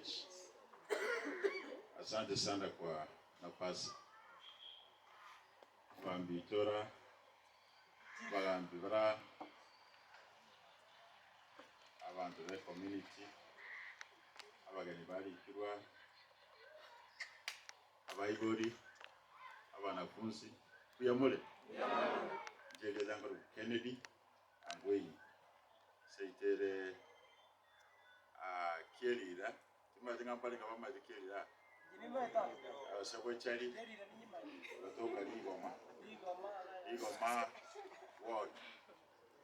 Riech, asante sana kwa nafasi. Bambitora, abagambi bara, abanto be community, abageni barikirwa, abaibori, abanafunsi, mbuya more? Inche erieta nkorokwa Kennedy Angwenyi, seito ere Kierira, timanyeti ng'a mbare ng'a bamaete Kierira aa? Ase gochari, gotoka Rigoma, Rigoma ward,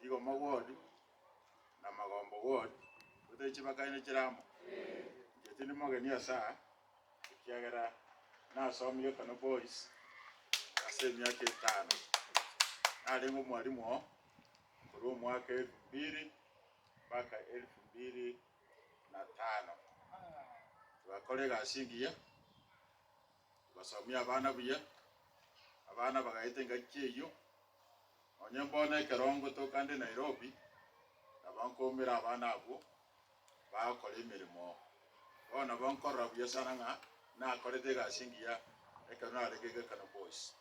Rigoma ward na Magombo ward, gotari chibakaine chire amo? Inche tindi mogeni ase aa, ekiagera nasomire Kano Boys ase emiaka etano, narenge omwalimu oo korwa omwaka elfu mbili mpaka elfu mbili na tano. Togakora egasi engiya, togasomia abana buya, abana bagaeta engaki eyio, nonye mbono ekerongo tokande Nairobi, nabo nkoumera abana abwo bagokora emeremo. Bono nabo nkorora buya sana ng'a nakorete egasi engiya ekero narenge Gekano Boys.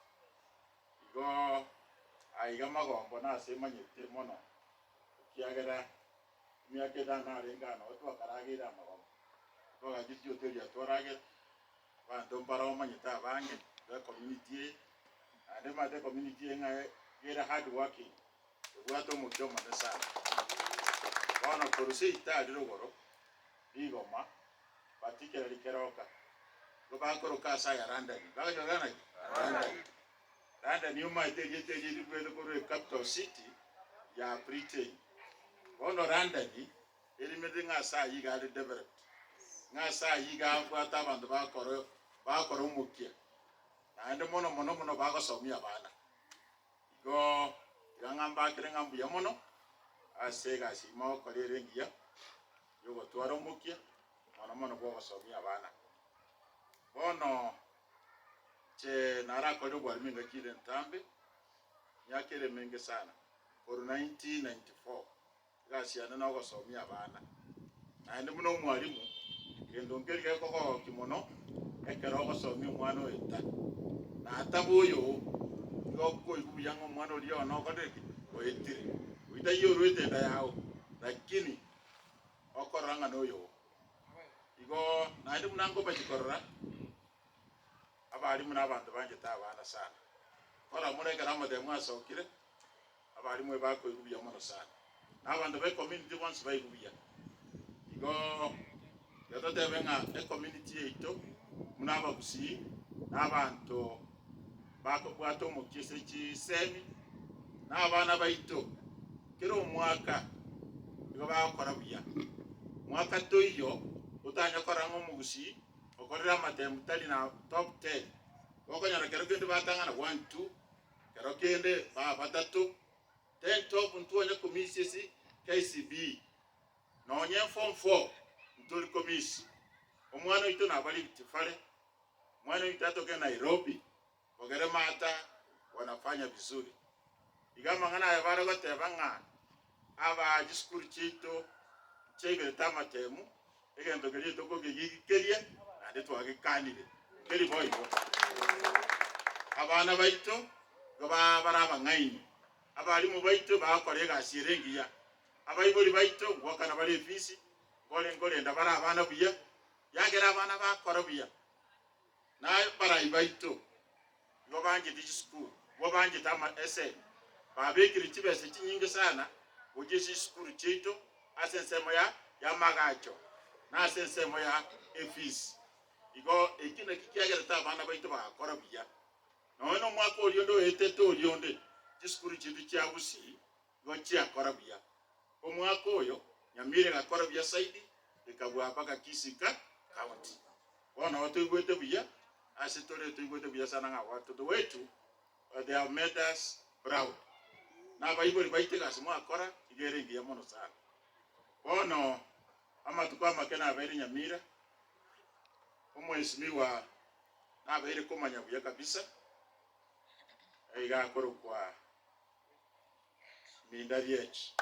Igo aiga magombo nase manyete mono, ekiagera emiaka etano narenge aa nabo twakarageire amagombo, twagachire chihoteli aa twaragera, abanto mbare omanyete abange be community eye, naende omanyete ecommunity eye ng'a ere hard working, ebwate omokia omonene sana. Bono korwa seito aria rogoro, rigoma, particularly keroka, igo bakoroka ase aya London, bakonyorana ki? London. London omanyete erieta erio riruete korwa ecapital city ya Britain. Bono London erimete ng'a ase ayio iga are developed, ng'a ase ayio iga abwate abanto bakora bakora omokia, naende mono mono mono bagosomia abana. Igo tiga ng'a mbakere ng'a mbuya mono ase egasi eyio mogokora ere engiya yogotwara omokia mono mono bwogosomia abana. Bono inche narakorire obwarimu engaki ere entambe, emiaka ere emenge sana, korwa 1994. Egasi yane nogosomia abana. Naende buna omwalimu, gento nkeri gekogokia mono ekero ogosomia omwana oyo ta, na ataba oyoo, nigo okoigwa buya ng'a omwana oria one okorire ki? Oetire. Oyio taiyo orwete enda yao, lakini okorora ng'a noyoo. Igo naende buna nkobachi korora, abalimu na abanto banchete abana sana. Korora more ekero amatemu asokire, Abalimu ebakoigwa buya mono sana, na abanto ba ecommunity bonsi baigwe buya. Igo tiga totebe ng'a ecommunity yaito buna abagusii na abanto bakobwata omokia ase chisemi, na abana baito kera omwaka nigo bagokora buya. Mwaka toiyo otanya korora ng'a omogusii okorire amatemu tari na top ten, okonyora kero kende batang'ana one, two. Kero kende baa batato, ten top ntwonya komisia ase KCB, nonye form four ntori komisia. Omwana oito naba Rift Valley, omwana oito atoke Nairobi, Bogere Mata wanafanya vizuri. Iga amang'ana aya bare goteba ng'a aba chisukuru chiaito nchiaiberete amatemu, Egento keria tokogegikeria naende twagekanire, nkeri boigo. Abana baito igo bare abang'aini, abalimu baito bagokora egasi ere engiya, abaibori baito ngoakana bare efisi, nkore nkorenda bare abana buya, yagera abana bakora buya. Na abarai baito igo banchete chisukuru, igo banchete ama esemi, babekire chibesa chinyinge sana gochia ase chisukuru chiaito ase ensemo ya y'amagacho na ase ensemo ya efees. Igo ekio nakio kiagerete abana baito bagakora buya. Nonya na omwaka oria onde oetete oria onde, chisukuru chiaito chia Gusii igo chiakora buya. Omwaka oyo Nyamira egakora buya zaidi ekabua mpaka Kisii County. Bono nabo toigwete buya ase tore toigwete buya sana ng'a watoto wetu they have made us proud. Na abaibori baito egasi mwakora iga ere engiya mono sana. Bono amatuko amake nabeire Nyamira, omwesimigwa nabeire komanya buya kabisa, iga akorokwa Minda Riech.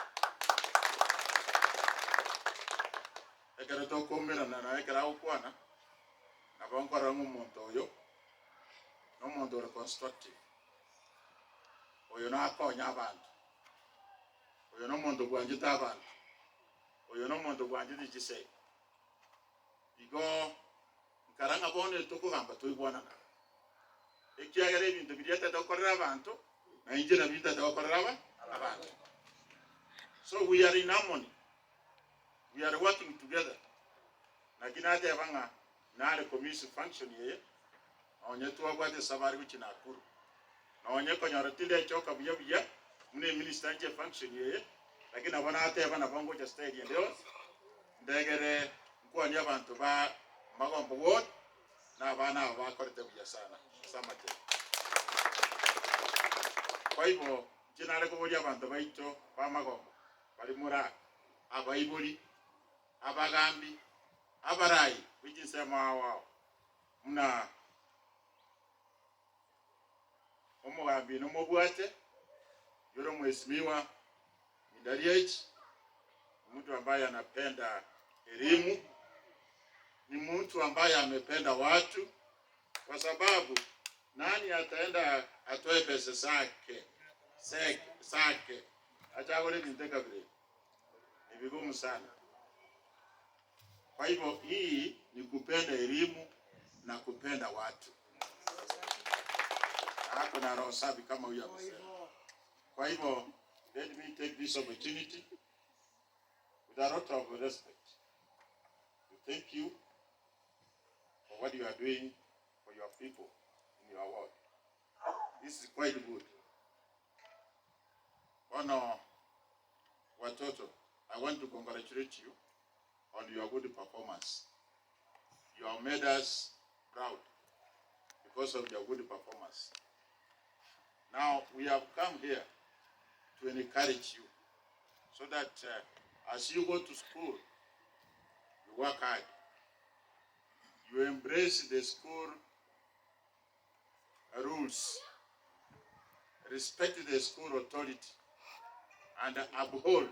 Ekero tokoumerana naye ekero agokwana, nabo nkorora ng'a omonto oyo nomonto ore constructive, oyo nakonye abanto, oyo nomonto bwanchete abanto, oyo nomonto bwanchete chisemi. Igo nkara ng'a bono etokogamba toigwanana, ekiagera ebinto biria tata gokorera abanto, na inche nabio ntata gokorera aba abanto. So we are in harmony, we are working together. Naki nateba ng'a nare komiss function eye, nonye twabwate esabari gochia Nakuru, nonye konyora tindechoka buya buya buna eminister nche efunction eye, lakini nabo nateba nabo ngocha style ende yonsi, ndegere nkwanie abanto ba Magombo ward na abana aba bakorete buya sana ase amachenu. Kwa igo inche nare koboria abanto baito ba Magombo baria more aa, abaibori, abagambi, abarai be chinsemo ao ao, buna omogambi nomobwate, yore omwesimigwa Mindariech, mtu ambaye anapenda elimu, ni mtu ambaye amependa watu, kwa sababu nani ataenda atoe pesa zake seke zake achagore ebinto ekabira ebi? Ni vigumu sana. Kwa hivyo hii ni kupenda elimu na kupenda watu. Na ako na roho safi kama huyo amesema. Kwa hivyo let me take this opportunity with a lot of respect to thank you for what you are doing for your people in your ward. This is quite good. Bono watoto, I want to congratulate you on your good performance. You have made us proud because of your good performance. Now we have come here to encourage you so that uh, as you go to school, you work hard. You embrace the school rules, respect the school authority, and uphold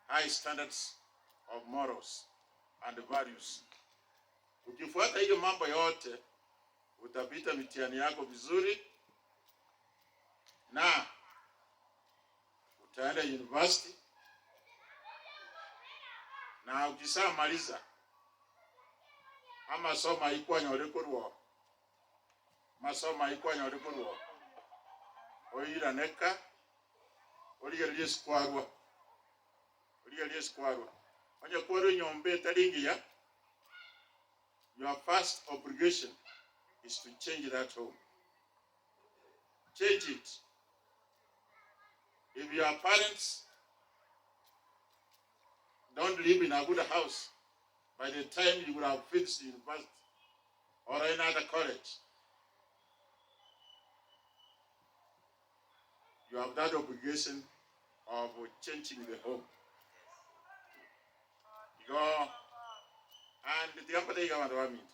high standards of morals and values. Ukifuata hiyo mambo yote utapita mitihani yako vizuri na utaenda university, na ukishamaliza amasomo aikwanyore korwa amasomo aikwanyore korwa oiraneka origererie ase kwarwa origererie ase kwarwa onye kwarwa enyomba etari engiya. Your first obligation is to change that home. Change it. If your parents don't live in a good house, by the time you would have finished university or any other college, you have that obligation of changing the home. Igo and tiga mbatebie abanto baminto,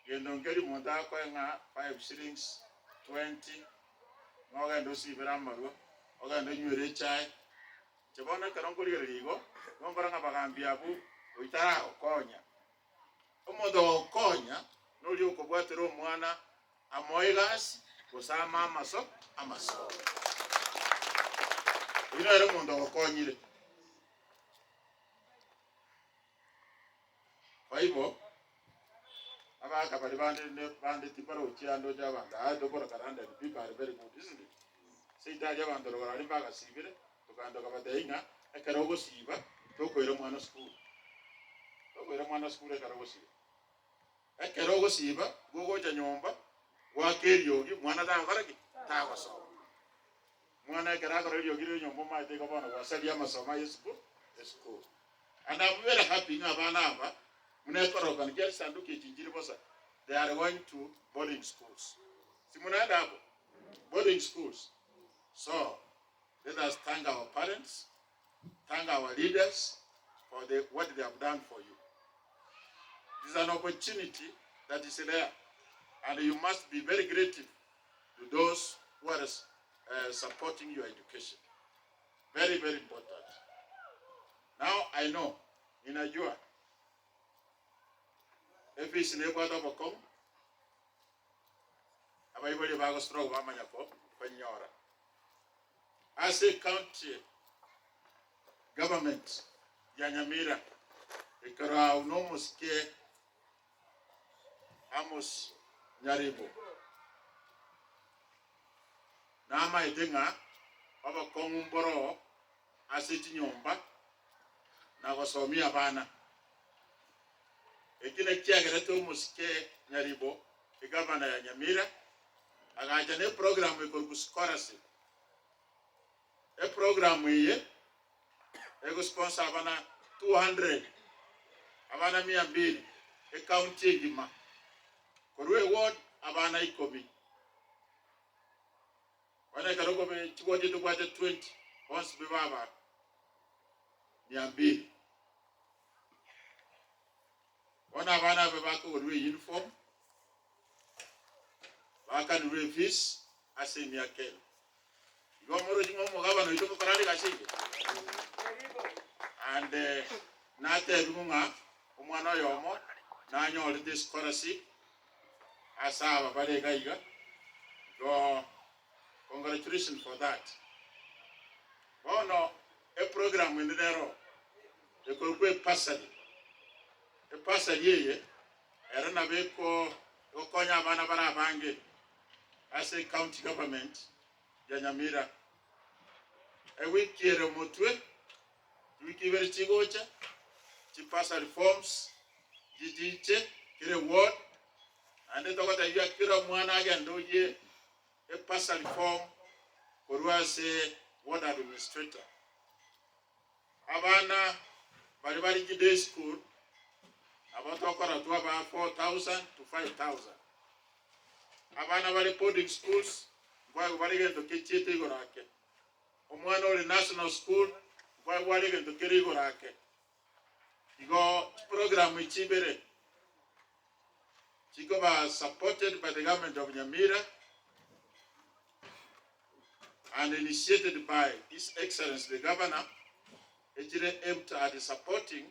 gento nkeri omonto akoe ng'a five shillings, twenty, ng'a ogende osibere amarwa, ogende onywere echae. Inche bono ekero nkorigereria igo, nigo nkora ng'a abagambi abwo oitaragokonya. Omonto ogokonya noria okobwatera omwana amoe egasi gose ame amaso amasomo. Oyio nere omonto ogokonyire. Kwa igo, abagaka baria bande bande tibarochi ande oche abanto aa tokoroka London people are very good isn't it? Seito aria abanto rogoro aria mbagasibire tokagenda tokabatebia ng'a ekero ogosiba tokoira omwana sukuru, tokoira omwana sukuru ekero ogosiba. Ekero ogosiba gogocha nyomba goaka eriogi mwana tagokora ki? Tagosoma. Mwana ekero akora eriogi rire nyomba omanyete igo bono gwasaria amasomo aye esukuru esukuru. And I'm very happy ng'a abana aba buna ekorokana kia chisanduki echi nchiri bosa they are going to boarding schools. Simunaenda hapo? Boarding schools. So let us thank our parents, thank our leaders for the, what they have done for you. It is an opportunity that is there and you must be very grateful to those who are uh, supporting your education. Very, very important. Now I know. Ninajua efisi nebwate obokong'u, abaibori bagostruggle bamanya ko konyora. Ase ecounty government ya Nyamira ekerau na omosike Amos Nyaribo namaete ng'a obokong'u mboroo ase chinyomba na gosomia abana. Eki nakiagerete omosike Nyaribo, egavana ya Nyamira, agacha ne eprogramu ekorokwa scholarship. Eprogramu eye egosponsor abana 200, abana mia mbili, ecounty engima, korwa eward abana ikomi. Bono ekero okobe chiward tobwate 20, bonsi pi baba mia mbili. Bono abana abe bakogorerwa euniform, baakanirwe efees ase emiaka ene. Igo omorochi ng'a omogabana oito ngokora are egasi eye? And natebigwe ng'a omwana oyomo nanyorete escholarship ase aba bare iga iga, igo congratulations for that. Bono eprogram ende nero ekorokwa ebursary. Ebursary eye ero nabo eko egokonya abana bare abange ase ecounty government ya Nyamira. Ewiki ere omotwe, chiwiki ibere chigocha, chibursary forms chichiche kera eward, naende togotebia kera omwana agende oyie ebursary form korwa ase ward administrator. Abana baria bare chiday school nabo tokora twabaa 4000 to 5000. Abana bare boarding schools nkoegwa bare egento kechiete igoro ake. Omwana ore national school nkoegwa are egento kere igoro ake. Igo chiprogram echi ibere chikoba supported by the government of Nyamira and initiated by His Excellency the Governor, echire aimed at supporting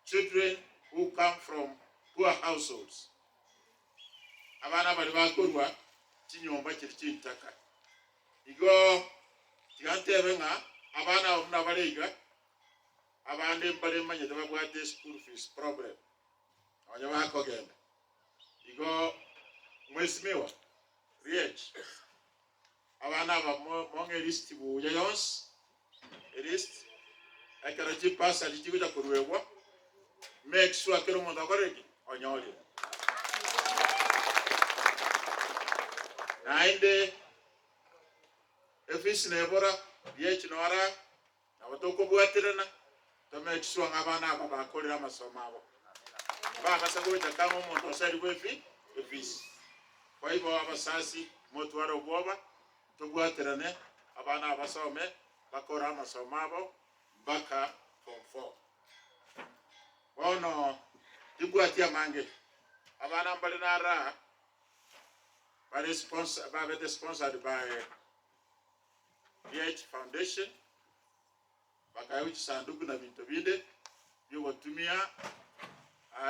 children who come from poor households. Abana baria bakorwa chinyomba chiri chintaka. Igo tiga ntebe ng'a abana aba buna bare iga, abande mbare manyete babwate school fees problem, nonye bakogenda. Igo mheshimiwa Riech, abana aba mong'e elist buya yonsi, elist ekero chibasari chigocha koruegwa, make sure kera omonto akorire ki? Onyorire. Naende efisi nebora, Riech nora, Nabo tokobwaterana to make sure ng'a abana aba bakorire amasomo abo. Mbabasa gocha kang'e omonto oserigwe efi efisi. Kwa igo abasasi motware obwoba, tobwaterane abana aba basome bakore amasomo abo mpaka form four. Bono timbwati amange, abana mbare nara bare sponsor babete sponsored by BH Foundation, bakaegwa chisanduku na binto binde biogotumia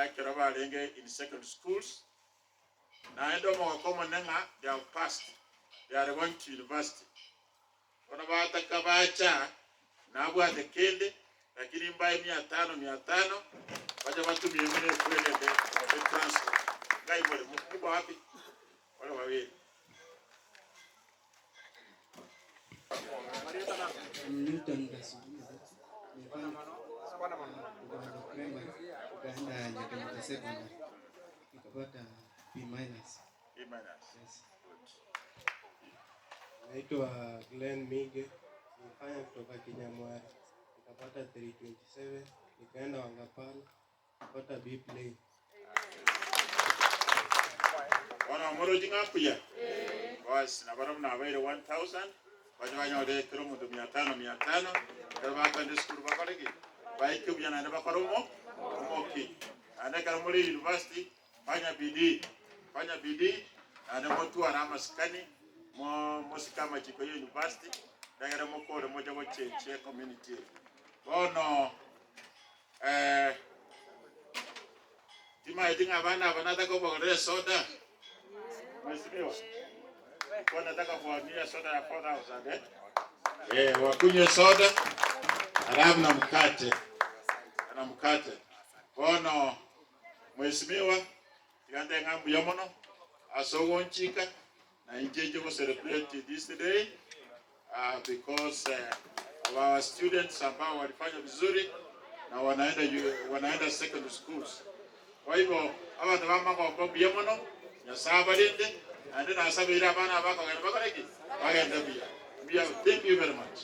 ekero barenge in secondary schools, naende omogoko omonene ng'a they have passed, they are going to university. Bono bataka bacha nabwate kende lakini mbae mia tano mia tano bache batumie buna efuel ende etransport. Ngai more mko wapi? Ore wawili. Newton Gasuguza, nilifanya Uganda Primary, Uganda Nyakanyaka Secondary, nikapata B minus. B minus. Yes. Good. Naitwa Glenn Mige, nilifanya kutoka Kinyamwari, nikapata 327, nikaenda Wangapala, nikapata B plain. Bono omorochi ng'a mbuya? Bosi nabarabwo nabaire 1000, bache banyore kera omonto mia tano mia tano, ekero bakogenda esukuru bakore ki? Baike buya naende bakore omo omoki. Naende ekero more university, fanya bidii, fanya bidii naende motware amasikani, mo mosike amachiko ya university, egere mokore moche gochenchia ecommunity eye. Bono. Momaeti ng'a abana aba nataka kobagorera esoda? Mheshimiwa, nilikuwa nataka kuwanunulia soda ya 4000 eh? Eh, wakunywe soda alafu na mkate na mkate. Bono mheshimiwa, tiga nte ng'a mbuya mono ase ogonchika na inche inche go celebrate this day uh, because uh, of our students ambao walifanya vizuri na wanaenda, wanaenda secondary schools. Kwa hivyo abanto ba Magombo mbuya mono, Nyasae abarende, naende nasabeire abana aba bakogenda bakore ki? Bagende buya. Mbuya, thank you very much.